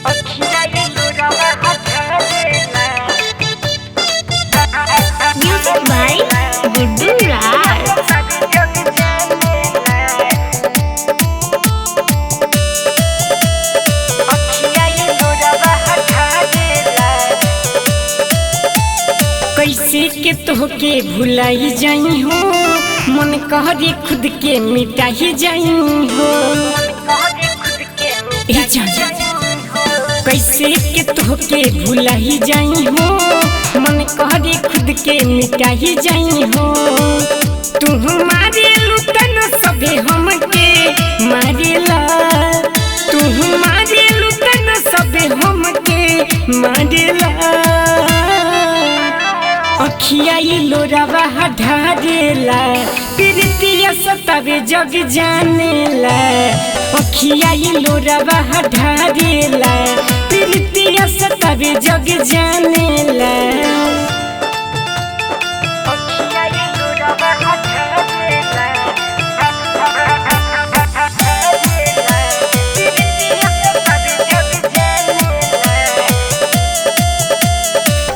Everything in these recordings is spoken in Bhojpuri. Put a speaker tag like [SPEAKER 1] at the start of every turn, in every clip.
[SPEAKER 1] Music by Guddu Raj.
[SPEAKER 2] कैसे के तोहके भुलाई जाई हो, मन कहरे खुद के मिटाई जाई हो। ए जान, कैसे के तोहके भुलाई जाई हो, मन कहरे खुद के मिटाई जाई हो। तू मारे लुटन सभे हमके मारेला, तू मारे लुटन सभे हमके मारेला। अखिया लोरावा ढारेला, प्रीतिया सतावे जग जानेला। अखिया लोरावा ढारेला, प्रीतिया सतावे जग जानेला।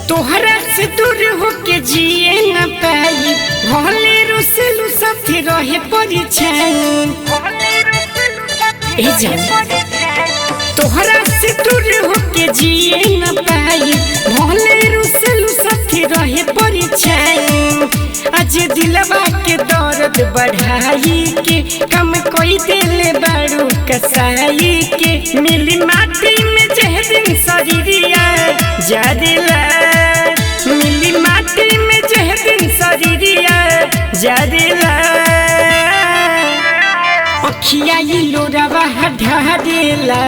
[SPEAKER 2] तोहरा से दूर होके जिए न पाई, भले रुसलू साथे रहे परिछाई। ए जान, तोहरा से दूर होके जिए न पाई, भले रुसलू साथे रहे परिछाई। आज दिलवा के दर्द बढ़ाई के कम कोई दिल बारू कसाई के, मिली माटी में जह दिन शरीरिया जरिला, मिली माटी में जह दिन शरीरिया जरिला। अखिया लोरावा ढारेला,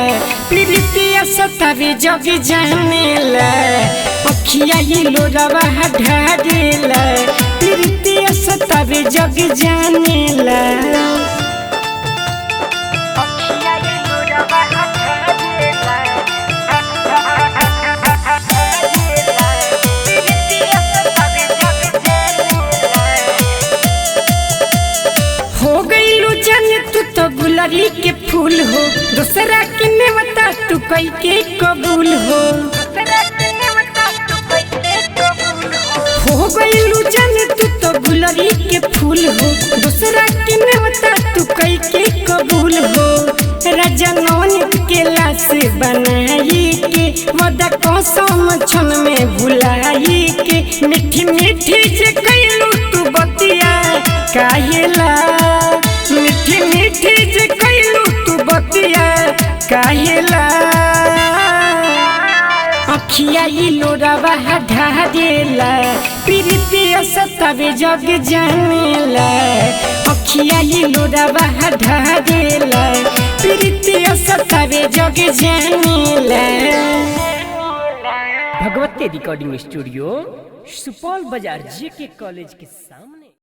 [SPEAKER 2] प्रीतिया सतावे जग जानेला। अखिया लोरावा ढारेला, प्रीतिया सतावे जग जानेला। हो गईलू जान तू तो गुलरी के फूल हो, दूसरा के नेवता तू कई के कबूल हो। हो गईलू जान तू तो गुलरी के फूल हो, दूसरा के नेवता तू कई के कबूल हो। राजा नवनीत के लाश बनाई के, वदा कसम क्षण में भुलाई के, मीठी मीठी जे कैलू तू बतिया काहेला, मीठी मीठी जे कैलू तू बतिया काहेला। अखिया लोरावा ढारेला, प्रीतिया सतावे जग जानेला। अखिया लोरावा ढारेला, प्रीतिया सतावे जग जानेला।
[SPEAKER 3] भगवती रिकॉर्डिंग स्टूडियो, सुपौल बाजार, जेके कॉलेज के सामने।